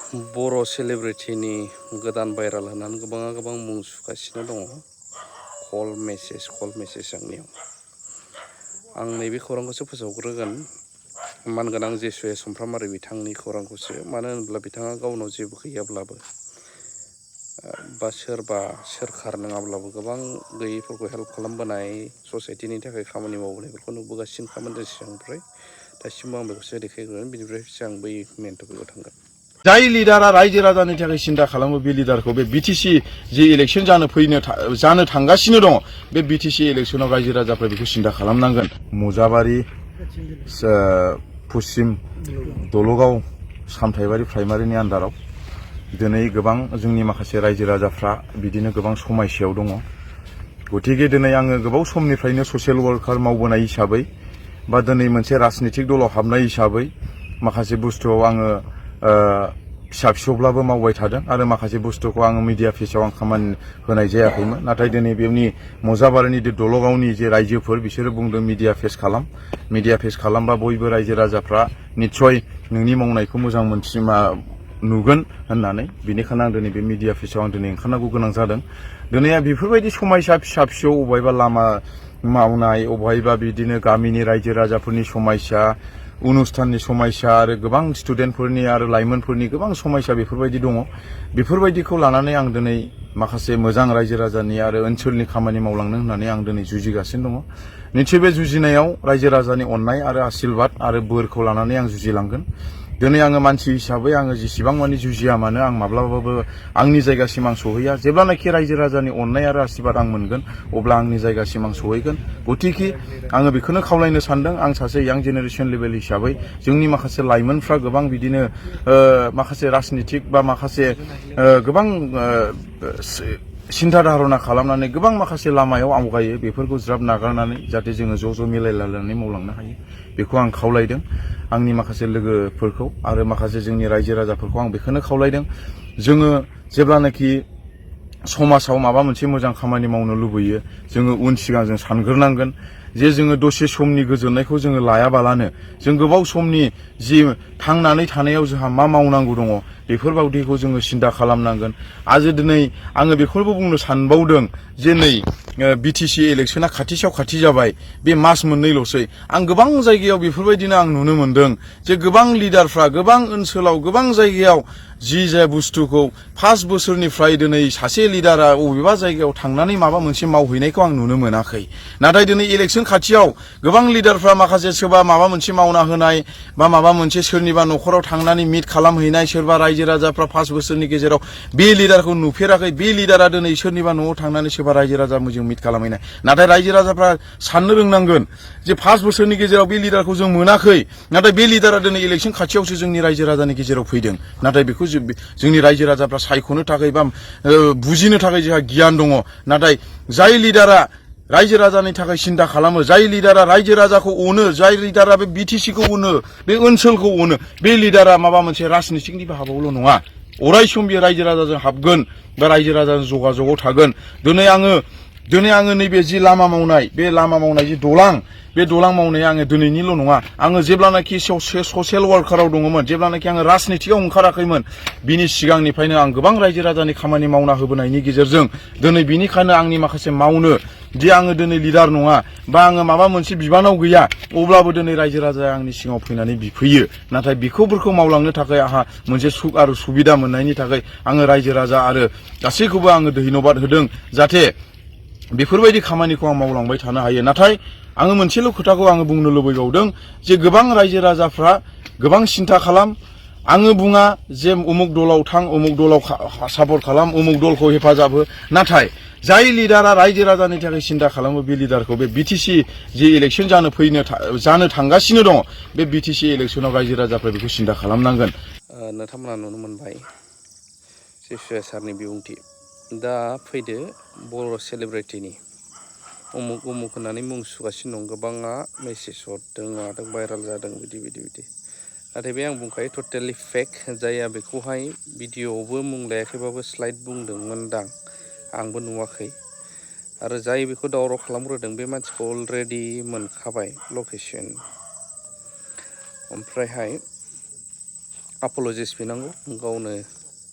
बर' सेलेब्रिटिनि गोदान भाइराल होनानै गोबां मुं सुगासिनो दङ। कल मेसेज आंनियाव। आं नैबे खौरांखौसो फोसावग्रोगोन। मानगोनां जेसुए सुमफ्रामारि बिथांनि खौरांखौसो, मानो होनोब्ला बिथाङा गावनाव जेबो गैयाब्लाबो बा सोरबा सोरखार नङाब्लाबो गोबां गैयैफोरखौ हेल्प खालामबोनाय, ससाइटिनि थाखाय खामानि मावबोनायफोरखौ नुबोगासिनोखामोन जों सिगांनिफ्राय। दासिमबो आं बेखौसो देखायग्रोगोन, बिनिफ्रायसो आं बै मेन टपिकआव थांगोन। जाय लिडारा रायजो राजानि थाखाय सिन्था खालामो, बे लिडारखौ बे बिटिसि जि इलेक्शन जानो थांगासिनो दङ, बे बिटिसि इलेक्शनाव रायजो राजाफ्रा बेखौ सिन्था खालामनांगोन। मुजाबारि पश्चिम दलगाव सामथाइबारि प्राइमारिनि आन्दाराव दिनै गोबां जोंनि माखासे रायजो राजाफ्रा बिदिनो गोबां समस्यायाव दङ। गतिके दिनै आङो गोबाव समनिफ्रायनो ससियेल वर्कार मावबोनाय हिसाबै बा दिनै मोनसे राजनितिक दलाव हाबनाय हिसाबै माखासे बुस्थुआव आङो फिसा फिसौब्लाबो मावबाय थादों आरो माखासे बुस्थुखौ आङो मिडिया फेसाव आं खामानि होनाय जायाखैमोन। नाथाय दिनै बेनि मुजाबारिनि दलगावनि जे रायजोफोर बिसोरो बुंदों मिडिया फेस खालाम। मिडिया फेस खालामबा बयबो रायजो राजाफ्रा निस्सय नोंनि मावनायखौ मोजां नुगोन होननानै, बेनिखायनो आं दिनै बे मिडिया फेसाव आं दिनै ओंखारनांगौ गोनां जादों। दिनै बेफोरबायदि समस्या फिसा फिसौ अबहायबा लामा मावनाय, अबहायबा बिदिनो गामिनि रायजो राजाफोरनि समस्या, अनुस्थाननि समस्या आरो गोबां स्टुडेन्टफोरनि आरो लाइमोनफोरनि गोबां समस्या बेफोरबायदि दङ। बेफोरबायदिखौ लानानै आं दिनै माखासे मोजां रायजो राजानि आरो ओनसोलनि खामानि मावलांनो होननानै आं दिनै जुजिगासिनो दङ। निस्सय बे जुजिनायाव रायजो राजानि अननाय आरो आशीर्बाद आरो बोरखौ लानानै आं जुजिलांगोन। दिनै आङो मानसि हिसाबै आङो जेसेबां मानि जुजिया मानो, आं माब्लाबाबो आंनि जायगासिम आं सहैया। जेब्लानाखि रायजो राजानि अननाय आरो आशीर्बाद आं मोनगोन, अब्ला आंनि जायगासिम आं सहैगोन। गतिके आङो बेखौनो खावलायनो सानदों, आं सासे यां जेनेरेसन लेभेल हिसाबै जोंनि माखासे लाइमोनफ्रा गोबां बिदिनो माखासे राजनितिक बा माखासे गोबां सिन्था धारना खालामनानै गोबां माखासे लामायाव आवगायो, बेफोरखौ ज्राब नागारनानै जाहाथे जोङो ज' मिलायलायनानै मावलांनो हायो, बेखौ आं खावलायदों आंनि माखासे लोगोफोरखौ आरो माखासे जोंनि रायजो राजाफोरखौ आं बेखौनो खावलायदों। जोङो जेब्लानाखि समाजाव माबा मोनसे मोजां खामानि मावनो लुबैयो, जोङो उन सिगां जों सानग्रोनांगोन जे जोङो दसे समनि गोजोननायखौ जोङो लायाबालानो जों गोबाव समनि जि थांनानै थानायाव जोंहा मा मावनांगौ दङ, बेफोरबायदिखौ जोङो सिन्था खालामनांगोन। आरो दिनै आङो बेखौबो बुंनो सानबावदों जे नै बिटिसि इलेक्शना खाथियाव खाथि जाबाय, बे मास मोननैल'सै। आं गोबां जायगायाव बेफोरबायदिनो आं नुनो मोनदों जे गोबां लिडारफ्रा गोबां ओनसोलाव गोबां जायगायाव जि बुस्थुखौ 5 बोसोरनिफ्राय दिनै सासे लिडारा बबेबा जायगायाव थांनानै माबा मोनसे मावहैनायखौ आं नुनो मोनाखै। नाथाय दिनै इलेक्शन खाथियाव गोबां लिडारफ्रा माखासे सोरबा माबा मोनसे मावना होनाय बा माबा मोनसे सोरनिबा न'खराव थांनानै मिट खालामहैनाय, सोरबा रायजो राजाफ्रा 5 बोसोरनि गेजेराव बे लिडारखौ नुफेराखै, बे लिडारा दिनै सोरनिबा न'आव थांनानै सोरबा रायजो राजाजों मिट खालामहैनाय। नाथाय रायजो राजाफ्रा साननो रोंनांगोन जे 5 बोसोरनि गेजेराव बे लिडारखौ जों मोनाखै, नाथाय बे लिडारा दिनै इलेक्शन खाथियावसो जोंनि रायजो राजानि गेजेराव फैदों। नाथाय बेखौ जोंनि रायजो राजाफ्रा सायख'नो थाखाय बा बुजिनो थाखाय जोंहा गियान दङ। नाथाय जाय लिडारा रायजो राजानि थाखाय सिन्था खालामो, जाय लिडारा रायजो राजाखौ अनो, जाय लिडारा बे बिटिसिखौ अनो, बे ओनसोलखौ अनो, बे लिडारा माबा मोनसे राजनितिकनि बाहाबावल' नङा, अरायसम बे रायजो राजाजों हाबगोन बा रायजो राजाजों जगाजगाव थागोन। दिनै आङो नैबे जि लामा मावनाय, बे लामा मावनाय जि दलां, बे दलां मावनाया आङो दिनैनिल' नङा। आङो जेब्लानाखि ससियेल वार्काराव दङमोन, जेब्लानाखि आङो राजनितिकआव ओंखाराखैमोन, बिनि सिगांनिफ्रायनो आं गोबां रायजो राजानि खामानि मावना होबोनायनि गेजेरजों दिनै बिनिखायनो आंनि माखासे मावनो जे आङो दिनै लिडार नङा बा आङो माबा मोनसे बिबानाव गैया, अब्लाबो दिनै रायजो राजाया आंनि सिगाङाव फैनानै बिफैयो। नाथाय बेफोरखौ मावलांनो थाखाय आंहा मोनसे सुख आरो सुबिदा मोननायनि थाखाय आङो रायजो राजा आरो गासैखौबो आङो धन्यबाद होदों, जाहाथे बेफोरबायदि खामानिखौ आं मावलांबाय थानो हायो। नाथाय आङो मोनसेल' खोथाखौ आङो बुंनो लुबैबावदों जे गोबां रायजो राजाफ्रा गोबां सिन्था खालाम। आङो बुङा जे उमुक दलाव थां, उमुक दलाव सापर्ट खालाम, उमुक दलखौ हेफाजाब हो। नाथाय जाय लिडारा रायजो राजानि थाखाय सिन्था खालामो, बे लिडारखौ बे बिटिसि जि इलेक्शन जानो थांगासिनो दङ, बे बिटिसि इलेक्शनाव रायजो राजाफ्रा बेखौ सिन्था खालामनांगोन। नोंथांमोना नुनो मोनबाय जेसुए सारनि बिबुंथि। दा फैदो बर' सेलेब्रिटिनि उमुक होननानै मुं सुगासिनो दं। गोबाङा मेसेज हरदों, मादों, भाइराल जादों, बिदि। नाथाय बे आं बुंखायो टटेलि फेक। जायहा बेखौहाय भिडिअ'आवबो मुं लायाखैबाबो स्लाइड बुंदोंमोनदां, आंबो नुवाखै। आरो जाय बेखौ दावराव खालामग्रोदों, बे मानसिखौ अलरेडि मोनखाबाय लकेसन। ओमफ्रायहाय apologies बिनांगौ गावनो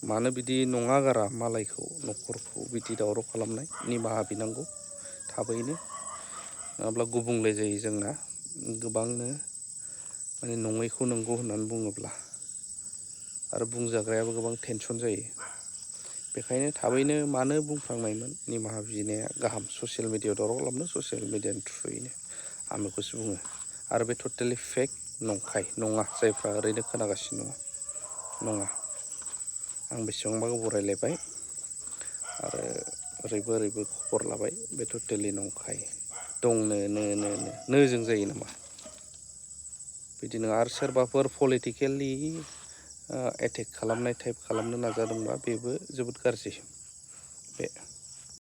मानो बिदि नङा गारा मालायखौ न'खरखौ बिदि दावराव खालामनाय निमाहा बिनांगौ थाबैनो नङाब्ला गुबुंले जायो जोंना गोबांनो माने नङैखौ नंगौ होननानै बुङोब्ला आरो बुंजाग्रायाबो गोबां टेनसन जायो बेखायनो थाबैनो मानो बुंफ्लांनायमोन निमाहा बिनाया गाहाम ससियेल मिडियायाव दावराव खालामनो ससियेल मिडियानि थ्रुयैनो आं बेखौसो बुङो आरो बे टटेलि फेक नंखाय नङा जायफ्रा ओरैनो खोनागासिनो दङ नङा आं बेसेबांबा गोबाव रायलायबाय आरो ओरैबो खबर लाबाय बे टटेलि नंखाय दंनो नोजों जायो नामा बिदि नङा आरो सोरबाफोर पलिटिकेलि एटेक खालामनाय टाइप खालामनो नाजादोंबा बेबो जोबोद गाज्रि बे